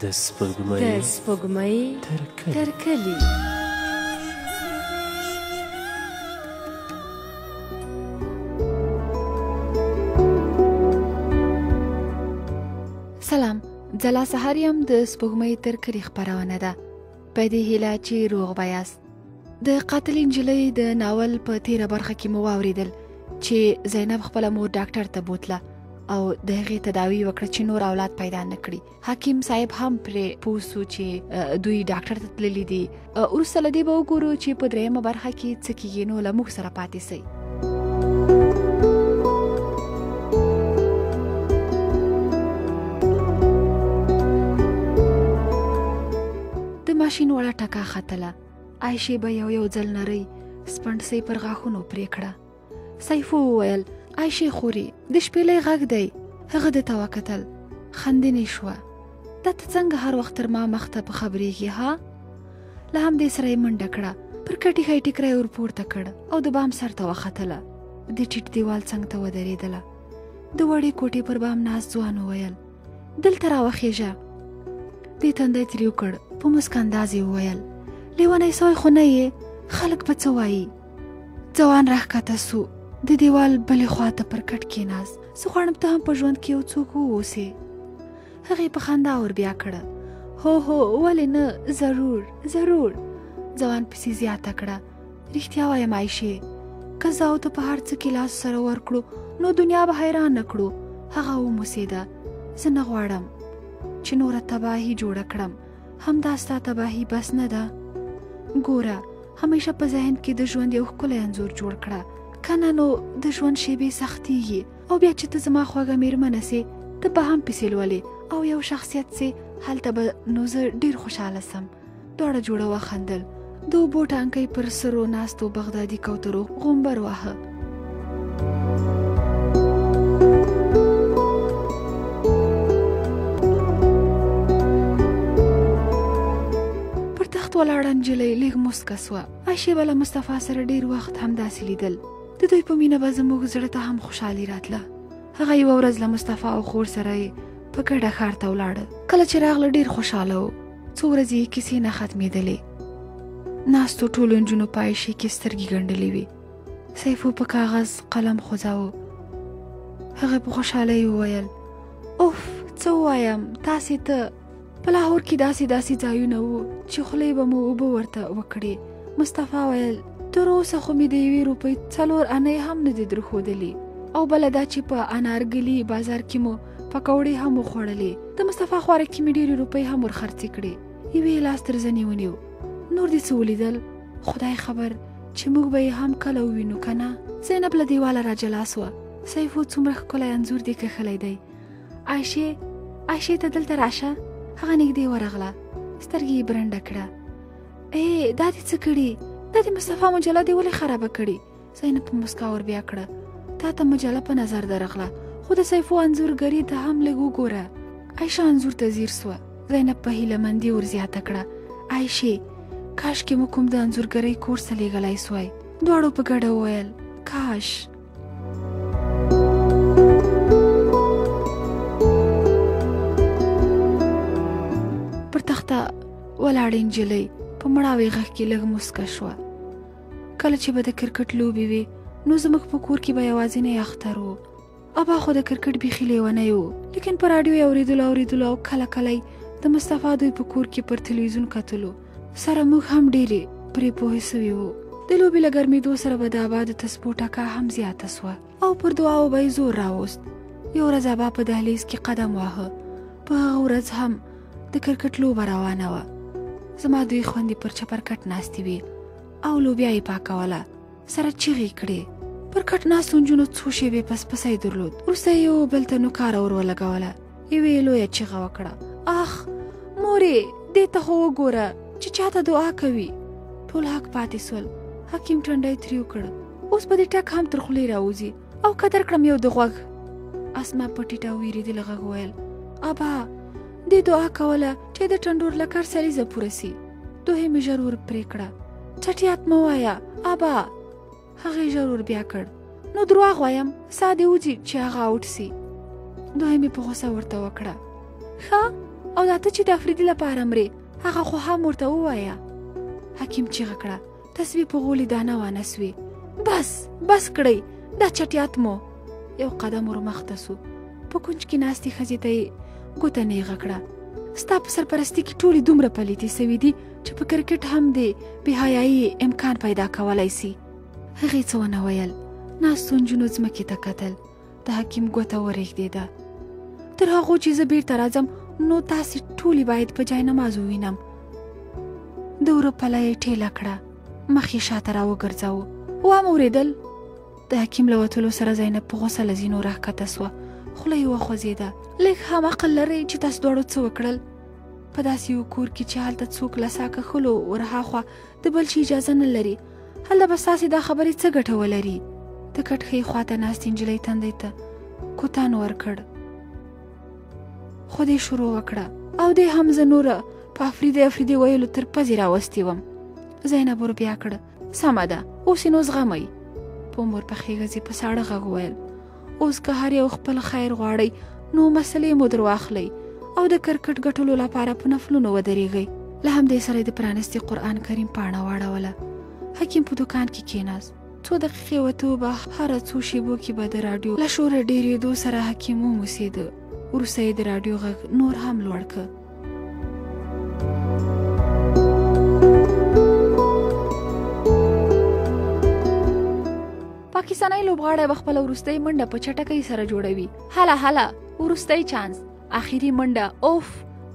د سپوږمۍ تر کلي. سلام، ځلا سهار یم. د سپوږمۍ تر کلي خپرونه ده. په دې هیله چې روغ به یاست. د قاتل نجلۍ د ناول په تیره برخه کې مو واوریدل چې زینب خپله مور ډاکټر ته بوتله او د هغې تداوي وکړه چې نور اولاد پیدا نه کړي. حکیم صاحب هم پرې پوه سو چې دوی ډاکټر ته تللي دي. وروسته له دې به وګورو چې په درېیمه برخه کې څه کېږي، نو له موږ سره پاتې سئ. د ماشین وړه ټکا ختله. عایشې به یو یو ځل نرۍ سپڼسۍ پر غاښونو پرې کړه. سیفو وویل، عایشې خورې، د شپېلۍ غږ دی. هغه ده ته وکتل، خندنې شوه. دا ته څنګه هر وخت تر ما مخته په خبرېږي ها؟ له همدې سره یې منډه کړه، پر کټي ښی ټیکری ور پورته کړ او د بام سر ته وختله. د ټیټ دیوال څنګ ته ودرېدله. د وړې کوټې پر بام ناست ځوان وویل، دلته راوخېژه. دې تندی تریو کړ، په موسک انداز یې وویل، لیونی سوی خو نه یې، خلک به څه وایي؟ ځوان راښکته سو، د دیوال بلې خوا ته پر کټ کېناست. زه غواړم ته هم په ژوند کې یو څوک واوسې. هغې په خندا ور بیا کړه، هو هو، ولې نه، ضرور ضرور. ځوان پسې زیاته کړه، رښتیا وایم عایشې، که زه او ته په هر څه کې لاس سره ورکړو نو دنیا به حیرانه کړو. هغه وموسېده. زه نه غواړم چې نوره تباهي جوړه کړم، همدا ستا تباهي بس نه ده. ګوره، همیشه په ذهن کې د ژوند یو ښکلی انځور جوړ کړه، که نه نو د ژوند شیبې سختیږي او بیا چې ته زما خوږه میرمنه سې، ته به هم پسې لولې او یو شخصیت سې، هلته به نو زه ډیر خوشحاله سم. دواړه جوړه وخندل. د اوبو ټانکۍ پر سرو ناستو بغدادي کوترو غومبر واهه. پر تخت ولاړه نجلۍ لږ موسکه سوه. عایشې به له مصطفی سره ډیر وخت همداسې لیدل. د دوی په مینه به زموږ زړه ته هم خوشحالي راتله. هغه یوه ورځ له مصطفی او خور سره یې په ګډه ښار ته ولاړه. کله چې راغله ډیر خوشحاله و. څو ورځې یې کیسې نه ختمېدلې. ناستو ټولو نجونو په عایشې کې سترګې ګنډلې وې. سیفو په کاغذ قلم خوځاوه. هغې په خوشحالۍ وویل، اوف، څه ووایم تاسې ته. په لاهور کې داسې داسې ځایونه وو چې خولې به مو اوبه ورته وکړې. مصطفی ویل، تر اوسه خو مې د یوې روپۍ 4 انۍ هم نه دي درښودلې، او بله دا چې په انارګلي بازار کې مو پکوړې هم وخوړلې. د مصطفی خوارکي مې ډېرې روپۍ هم ورخرڅې کړې. یوې لاس تر زنې ونیو. نور دې څه ولیدل؟ خدای خبر چې موږ به یې هم کله ووینو که نه. زینب له دیواله راجلا سوه. سیفو څومره ښکلی انځور دې کښلی دی. عایشې، عایشې ته دلته راشه. هغه نږدې ورغله، سترګې یې برنډه کړه. ای، دا دې څه کړي؟ دا د مصطفی مجله دې ولې خرابه کړې؟ زینب په موسکا ور بیا کړه، تا ته مجله په نظر درغله، خو د سیفو انځورګري ته هم لږ وګوره. عایشه انځور ته ځیر سوه. زینب په هیله مندي ور زیاته کړه، عایشې، کاشکې مو کوم د انځورګرۍ کورس ته لېږلی سوای. دواړو په ګډه وویل، کاش. پر تخته ولاړې نجلۍ په مړاوي غږ کې لږ موسکه شوه. کله چې به د کرکټ لوبې وې نو زموږ په کور کې به یوازینی اختر و. ابا خو د کرکټ بیخي لیونی و، لیکن په راډیو یې اورېدلو او کله کله یې د مصطفی دوی په کور کې پر تلویزیون کتلو سره موږ هم ډېرې پرې پوه سوي وو. د لوبې له ګرمېدو سره به د ابا د تسپو ټکا هم زیاته سوه او پر دعاو به یې زور راوست. یو ورځ ابا په دهلیز کې قدم واهه. په هغه ورځ هم د کرکټ لوبه روانه وه. زما دوی خوندې پر چپرکټ ناستې وې او لوبیا یې پاکوله. سره چیغې کړې. پر کټ ناستو نجونو څو شېبې پس پسی درلود. وروسته یې یو بل ته نوکاره ور ولګوله. یوې یې لویه چیغه وکړه، اخ مورې، دې ته خو وګوره چې چاته دعا کوي. ټول حق پاتې سول. حکیم ټنډی تریو کړ، اوس به دې ټک هم تر خولې راوځي او که درکړم یو د غوږ. اسما په ټیټه او وېرېدلي غږ وویل، ابا، دې دعا کوله چې د ټنډور لکر سلیزه پوره سي. دوهې مې ژر ور پرې کړه، چټیات مه وایه ابا. هغې ژر ور بیا کړ، نو درواغ وایم، ساه دې وځي چې هغه اوټ سي. دوهې مې په غوسه ورته وکړه، ښه او دا ته چې د افریدي لپاره مرې، هغه خو هم ورته ووایه. حکیم چیغه کړه، تسبیح په غولي دانه وانه سوې. بس بس کړئ دا چټیات مو. یو قدم ور مخته سو، په کونج کې ناستې ښځې ته یې ګوته نیغه کړه. ستا په سرپرستي کې ټولې دومره پلیتې سوي دي چې په کرکټ هم د بې حیایي امکان پیدا کولی سي. هغې څه ونه ویل. ناستو نجونو ځمکې ته کتل. د حکیم ګوته ورېږدېده. تر هغو چې زه بیرته راځم نو تاسې ټولې باید په جای نماز ووینم. د وره پله یې ټیله کړه، مخ یې شاته راوګرځاوه. وام اورېدل؟ د حکیم له وتلو سره زینب په غوسه له زینو راښکته سوه. خوله یې وخوځېده. لږ هم عقل لرئ چې تاسو دواړو څه وکړل؟ په داسې یو کور کې چې هلته څوک له سا کښلو ورهاخوا د بل شي اجازه نه لري، هلته به ستاسې دا خبرې څه ګټه ولري؟ د کټ ښۍ خواته ناستې نجلۍ تندی ته کوتان ورکړ. خو دې شروع وکړه او دې هم زه نوره په افریدي افریدي ویلو تر پزې راوستې وم. زینب ور بیا کړه، سمه ده، اوس یې نو زغمئ. په عمر پخې ښځې په ساړه غږ وویل، اوس که هر یو خپل خیر غواړئ نو مسلې مو در واخلئ او د کرکټ ګټلو لپاره په نفلونو ودرېږئ. له همدې سره یې د پرانستي قرآن کریم پاڼه واړوله. حکیم په دوکان کې کېناست. څو دقیقې وتو به هره څو شیبو کې به د راډیو له شوره ډېرېدو سره حکیم وموسېده. وروسته یې د راډیو غږ نور هم لوړ کړ. پاکستاني لوبغاړی به خپله وروستۍ منډه په چټکۍ سره جوړوي. هله هله، وروستی چانس، اخري منډه، اوف،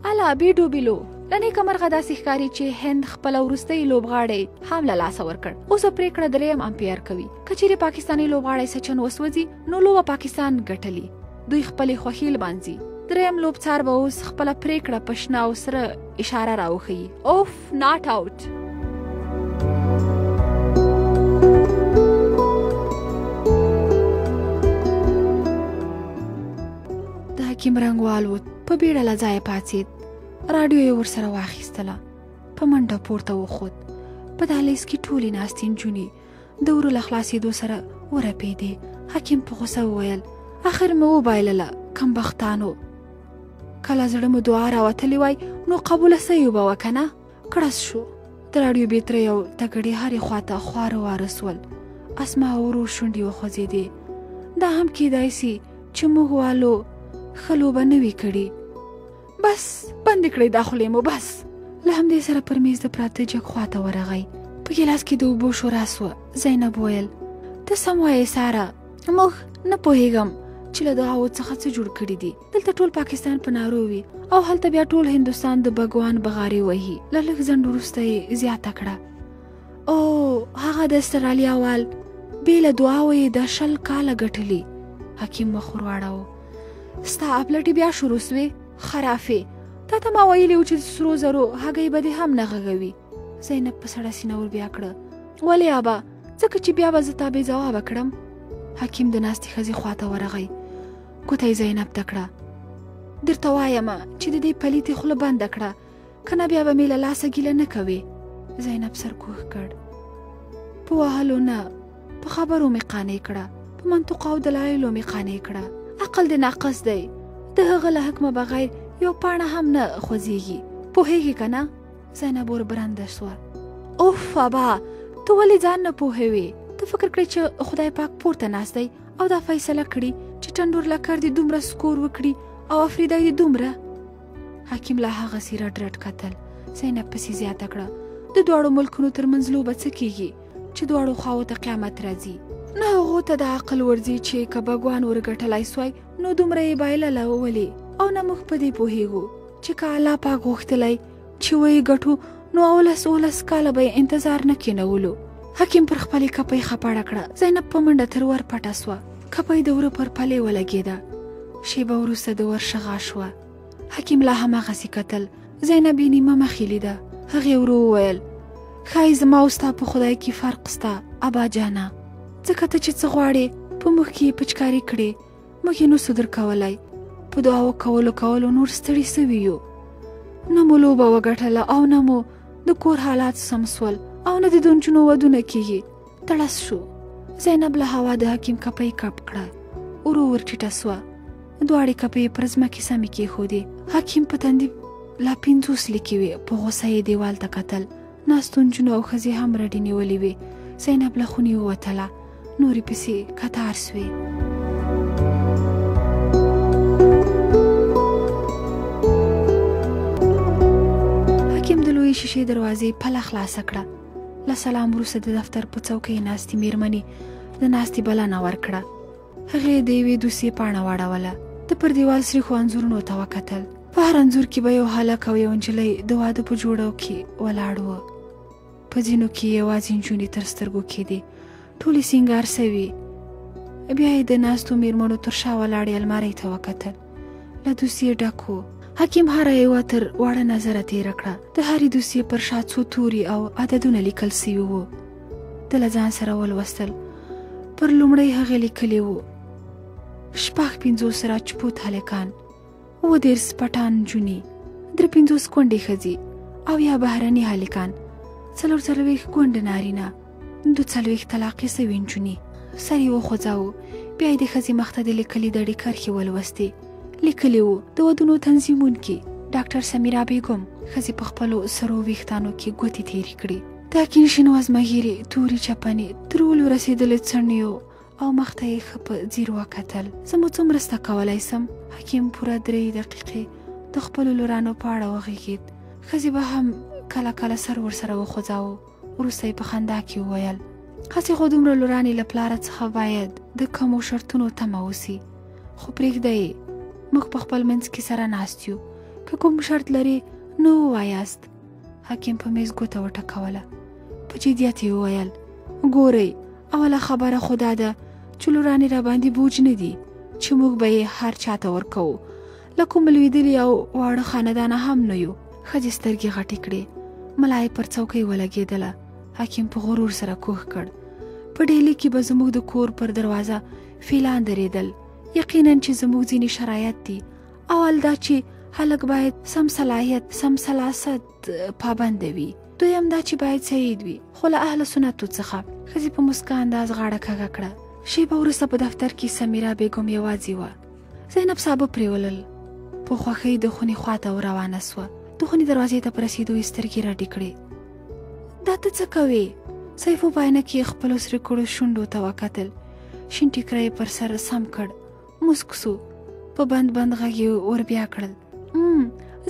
الا بې ډوبیلو. له نیکه مرغه داسې ښکاري چې هند خپله وروستۍ لوبغاړی هم له لاسه ورکړ. اوس به پرېکړه دریم امپیر کوي. که چیرې پاکستاني لوبغاړی سچن وسوځي نو لوبه پاکستان ګټلي. دوی خپلې خوښي لمانځي. دریم لوبڅار به اوس خپله پرېکړه په شنه او سره اشاره راوښیي. اوف، ناټ اوټ. د حکیم رنګ والوت، په بیړه له ځایه پاڅېد. راډیو یې ورسره واخیستله، په منډه پورته وخوت. په دهلیز کې ټولې ناستې نجونې د وره له خلاصېدو سره ورپېدې. حکیم په غوسه وویل، اخر مې وبایلله کمبختانو. کله زړه مو دعا راوتلې وای نو قبوله سوې به وه که نه؟ کړس شو. د راډیو بیترۍ او تګړې هرې خواته خواره واره سول. اسما ورو شونډې وخوځېدې. دا هم کیدای سي چې موږ والو ښه لوبه نه وي کړې. بس بندې کړئ دا خولې مو، بس. له همدې سره پر میز د پراته جګ خواته ورغی. په ګیلاس کې د اوبو شورا سوه. زینب وویل، ته سم وایې ساره، موږ نه پوهېږم چې له دعاوو څخه څه جوړ کړي دي. دلته ټول پاکستان په نارو وي او هلته بیا ټول هندوستان د بګوان بغارې وهي. له لږ ځنډ وروسته یې زیاته کړه، او هغه د استرالیا وال بې له دعاوو یې د 20 کاله ګټلي. حکیم مخ ور واړاوه، ستا اپلټې بیا شروع سوې؟ خرافې، تا ته ما ویلي و چې د سرو زرو هګۍ به دې هم نه غږوي. زینب په سړه سینه ور بیا کړه، ولې ابا؟ ځکه چې بیا به زه تا بې ځوابه کړم. حکیم د ناستې ښځې خواته ورغی، ګوته یې زینب ته کړه، درته وایمه چې د دې پلیتې خوله بنده کړه، که نه بیا به مې له لاسه ګیله نه کوې. زینب سر کوږ کړ. په وهلو نه، په خبرو مې قانع کړه، په منطق او دلایلو مې قانع کړه. عقل دې ناقص دی، د هغه له حکمه بغیر یو پاڼه هم نه خوځېږي، پوهېږې که نه؟ زینب ور برنده سوه. اوف ابا، ته ولې ځان نه پوهوې؟ ته فکر کړې چې خدای پاک پورته ناست دی او دا فیصله کړي چې ټنډور لکر دې دومره سکور وکړي او افریدی دې دومره؟ حکیم لا هغسې رډ رډ کتل. زینب پسې زیاته کړه، د دواړو ملکونو ترمنځ لوبه څه کیږي چې دواړو خواو ته قیامت راځي؟ نه هغو ته د عقل ورځي چې که بګوان ورګټلای سوای نو دومره یې بایلله ولې، او نه موږ په دې پوهېږو چې که الله پاک غوښتلی چې ویې ګټو نو اولس کاله به یې انتظار نه کېنولو. حکیم پر خپلې کپۍ خپړه کړه. زینب په منډه تر ور پټه سوه. کپۍ د وره پر پلې ولګېده. شېبه وروسته د ور شغا شوه. حکیم لا هماغسې کتل. زینب یې نیمه مخې لیده. هغې ورو وویل، ښایي زما او ستا په خدای کې فرق سته ابا جانه، ځکه ته چې څه غواړې په موږ کې یې پچکاري کړې، موږ یې نسو درکولی. په دعاو کولو کولو نور ستړي سوي یو. نه مو لوبه وګټله او نه مو د کور حالات سم سول او نه د نجونو ودونه کیږي. تړس شو. زینب له هوا د حکیم کپۍ کپ کړه، ورو ور ټیټه سوه. دواړې کپۍ یې پر ځمکې سمې کېښودې. حکیم په تندي لا 50 لیکې وې. په غوسه یې دیوال ته کتل. ناستو نجونو او ښځې هم رډې نیولې وې. زینب له خونې ووتله، نورې پسې کتار سوې. حکیم د لویې شیشې دروازې پله خلاصه کړه. له سلام وروسته د دفتر په څوکۍ ناستې میرمنې د ناستې بلنه ورکړه. هغې د یوې دوسیې پاڼه واړوله. د پر دیوال سریښو انځورونو ته وکتل. په هر انځور کې به یو هلک او یو نجلۍ د واده په جوړو کې ولاړ و. په ځینو کې یوازې نجونې تر سترګو کېدې، ټولې سینګار سوي. بیا یې د ناستو میرمنو تر شا ولاړې المارۍ ته وکتل. له دوسیې ډک و. حکیم هره یوه تر واړه نظره تېره کړه. د هرې دوسیې پر شا څو توري او عددونه لیکل سوي وو. ده له ځان سره ولوستل. پر لومړۍ هغې لیکلي وو 56 راجپوت هلکان، 37 پټان نجونې، 53 کونډې ښځې او یا بهرني هلکان، 44 کونډه نارینه، 42 طلاقې سوې نجونې. سر یې وخوځاوه. بیا یې د ښځې مخته د لیکلې دړې کرښې ولوستې. لیکلي وو د ودونو تنظیمونکې ډاکټر سمیرا بیګم. ښځې په خپلو سرو ویښتانو کې ګوتې تېرې کړې. د کین شین وزمه ږیرې، تورې چپنې، تر ولو رسېدلې څڼیو او مخ ته یې ښه په ځیر وکتل. زه مو څه مرسته کولی سم؟ حکیم پوره 3 دقیقې د خپلو لورانو په اړه وغږېد. ښځې به هم کله کله سر ورسره وخوځاوه. وروسته یې په خندا کې وویل هسې خو دومره لورانې له پلاره څخه باید د کمو شرطونو تمه وسي، خو پرېږده یې، موږ په خپل منځ کې سره ناست یو، که کوم شرط لري نو ووایاست. حکیم په میز ګوته وټکوله. په جدیت یې وویل ګورئ، اوله خبره خو دا ده چې لورانې راباندې بوج نه دي چې موږ به یې هر چاته ورکوو. له کوم لوېدلي او واړه خاندانه هم نه یو. ښځې سترګې غټې کړې. ملا یې پر څوکۍ ولګېدله. حکیم په غرور سره کوښ کړ. په ډیلي کې به زموږ د کور پر دروازه فیلان درېدل. یقینا چې زموږ ځینې شرایط دي. اول دا چې هلک باید سم صلاحیت، سم سلاست پابند وي. دویم دا چې باید سعید وي، خو له اهل سنتو څخه. ښځې په مسکا انداز غاړه کږه کړه. شیبه وروسته په دفتر کې سمیرا بیګم یوازې وه. زینب سابه پرېولل. په خوښۍ د خونې خواته روانه سوه. د خونې دروازې ته په رسېدو یې سترګې رډې کړې. دا ته څه کوې؟ سیفو په آینه کې خپلو سرې کړو شونډو ته وکتل. شین ټیکری یې پر سر سم کړ. موسک سو. په بند بند غږ یې ور بیا کړل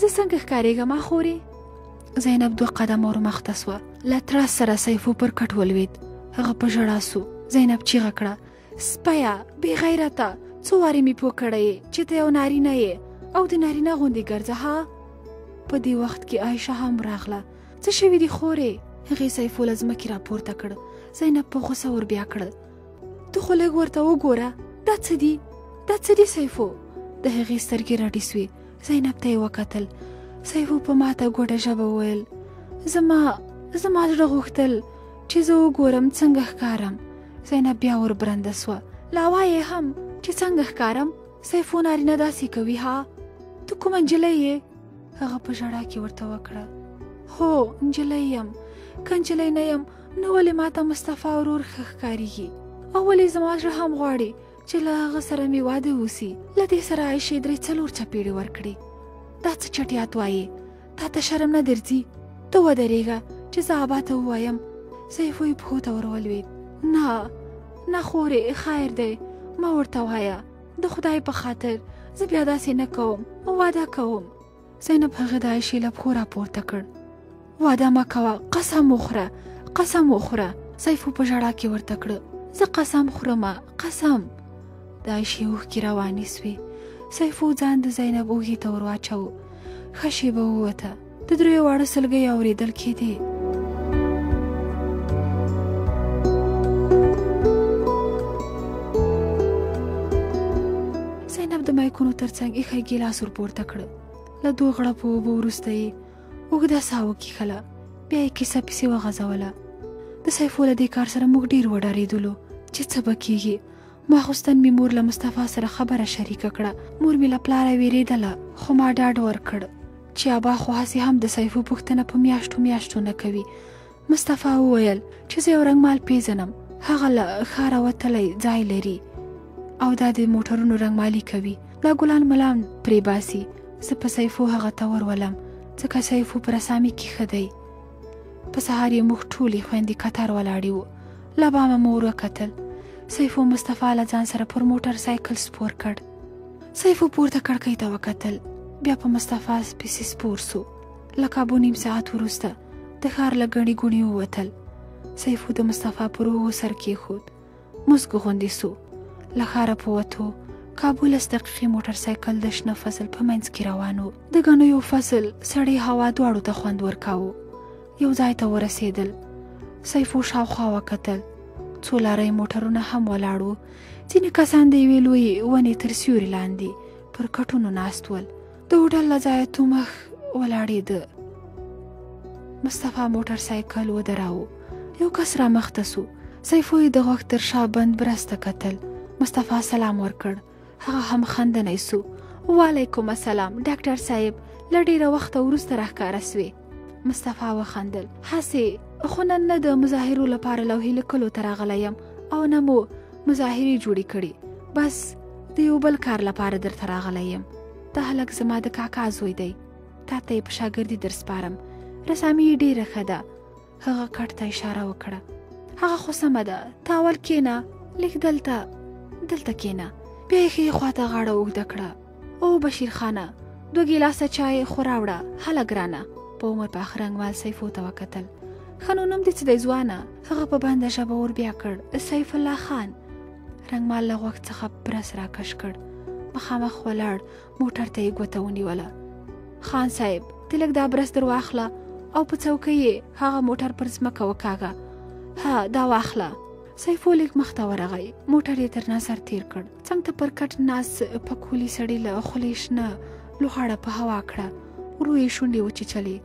زه څنګه ښکارېږم خورې؟ زینب 2 قدمه ور مخته سوه. له تراس سره سیفو پر کټ ولوېد. هغه په ژړا سو. زینب چیغه کړه سپیه، بې غیرته، څو وارې مې پوه کړی یې چې ته یو نارینه یې او د نارینه غوندې ګرځه ها. په دې وخت کې عایشه هم راغله. څه شوي دي خورې؟ هغې سیفو له ځمکې راپورته کړ. زینب په غوسه ور بیا کړل ته خو لږ ورته وګوره، دا څه دي؟ دا څه دي سیفو؟ د هغې سترګې رډې سوې. زینب ته یې وکتل. سیفو په ماته ګوډه ژبه وویل زما زړه غوښتل چې زه وګورم څنګه ښکارم. زینب بیا ور برنده سوه. لا وایې هم چې څنګه ښکارم؟ سیفو نارینه داسې کوي ها؟ ته کومه نجلۍ یې؟ هغه په ژړا کې ورته وکړه هو نجلۍ یم. که نجلۍ نه یم نو ولې ماته مصطفی ورور ښه ښکارېږي او ولې زما زړه هم غواړي چې له هغه سره مې واده وسي؟ له دې سره عایشې 3-4 څپېړې ورکړې. دا څه چټیات وایې؟ تا ته شرم نه درځي؟ ته ودرېږه چې زه ابا ته ووایم. سیفو یې پښو ته ور ولوېد. نه نه خورې، خیر دی، ما ورته وایه، د خدای په خاطر زه بیا داسې نه کوم، واده کوم. زینب هغه د عایشې له پښو راپورته کړ. واده مه کوه، قسم وخوره، قسم وخوره. سیفو په ژړا کې ورته کړه زه قسم خورمه، قسم. د عایشې اوښکې روانې سوې. سیفو ځان د زینب اوږې ته ور واچاوه. ښه شېبه ووته. د 3 واړه سلګۍ اورېدل کېدې. زینب د مایکونو ترڅنګ ایښی ګیلاس ور پورته کړ. له 2 غړپو اوبو وروسته یې اوږده ساه وکیښله. بیا یې کیسه پسې وغځوله. د سیفو له دې کار سره موږ ډېر وډارېدلو چې څه به کېږي. ماخوستن مې مور له مصطفی سره خبره شریکه کړه. مور مې له پلاره وېرېدله، خو ما ډاډ ورکړ چې ابا خو هسې هم د سیفو پوښتنه په میاشتو میاشتو نه کوي. مصطفی وویل چې زه یو رنګمال پېژنم، هغه له ښاره وتلی ځای لري او دا د موټرونو رنګمالي کوي. دا ګلان ملان پرې باسي. زه په سیفو هغه ته ورولم. ځکه سیفو په رسامي کې ښه دی. په سهار یې موږ ټولې خویندې کتار ولاړې وو. له بامه مو ور وکتل. سیفو مصطفی له ځان سره پر موټر سایکل سپور کړ. سیفو پورته کړکۍ ته وکتل، بیا په مصطفی پسې سپور سو. له کابو نیم ساعت وروسته د ښار له ګڼې ګوڼې ووتل. سیفو د مصطفی پر اوږو سر کېښود، موسک غوندې سو. له ښاره په وتو کابو 10 دقیقې موټر سایکل د شنه فصل په منځ کې روان و. د ګنیو فصل سړې هوا دواړو ته خوند ورکاوه. یو ځای ته ورسېدل. سیفو شاوخوا وکتل. څو لارۍ موټرونه هم ولاړ وو. ځینې کسان د یوې لویې ونې تر سیوري لاندې پر کټونو ناست ول. د هوټل له ځایه تومخ ولاړېده. مصطفی موټر سایکل ودراوه. یو کس رامخته سو. سیفو یې د غوږ تر شا بند برس ته کتل. مصطفی سلام ورکړ. هغه هم خندنی سو. وعلیکم السلام ډاکټر صاحب، له ډېره وخته وروسته راښکاره سوې. مصطفی وخندل. هسې خو نن نه د مظاهرو لپاره لوحې لیکلو ته راغلی یم او نه مو مظاهرې جوړې کړي، بس د یو بل کار لپاره درته راغلی یم. دا هلک زما د کاکا زوی دی، تا ته یې په شاګردي در سپارم. رسامي یې ډېره ښه ده. هغه کټ ته اشاره وکړه. هغه خو سمه ده، تا اول کښېنه، لږ دلته دلته کښېنه. بیا یې ښې خواته غاړه اوږده کړه. او بشیر خانه، 2 ګیلاسه چای خو راوړه، هله ګرانه. په عمر پاخه رنګمال سیفو ته وکتل. ښه نو نوم دې څه دی ځوانه؟ هغه په بنده ژبه ور بیا کړ، سیف الله خان. رنګمال له غوږ څخه برس راکش کړ. مخامخ ولاړ، موټر ته یې ګوته ونیوله. خان صاحب، ته لږ دا برس در واخله او په څوکۍ یې هغه موټر پر ځمکه وکاږه. ها دا واخله. سیفو لږ مخته ورغی. موټر یې تر نظر تیر کړ. څنګ ته پر کټ ناست پکولي سړي له خولې شنه لوخړه په هوا کړه. ورو یې شونډې وچیچلې.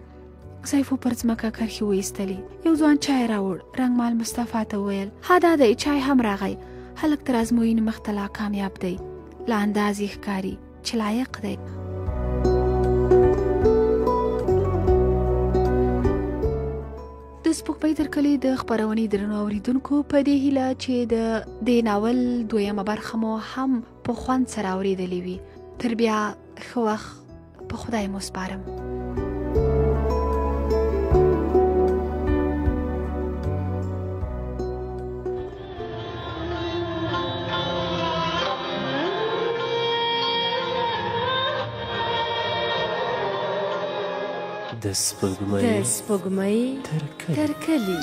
سیفو پر ځمکه کرښې وایستلې. یو ځوان چای راوړ. رنګمال مصطفی ته وویل، ها دا دی چای هم راغی. هلک تر ازموینې مخته لا کامیاب دی، له اندازې ښکاري چې لایق دی. د سپوږمۍ تر کلي د خپرونې درنو اورېدونکو، په دې هیله چې د دې ناول دویمه برخه مو هم په خوند سره اورېدلې وي. تر بیا ښه وخت، په خدای مو سپارم. د سپوږمۍ تر کلي.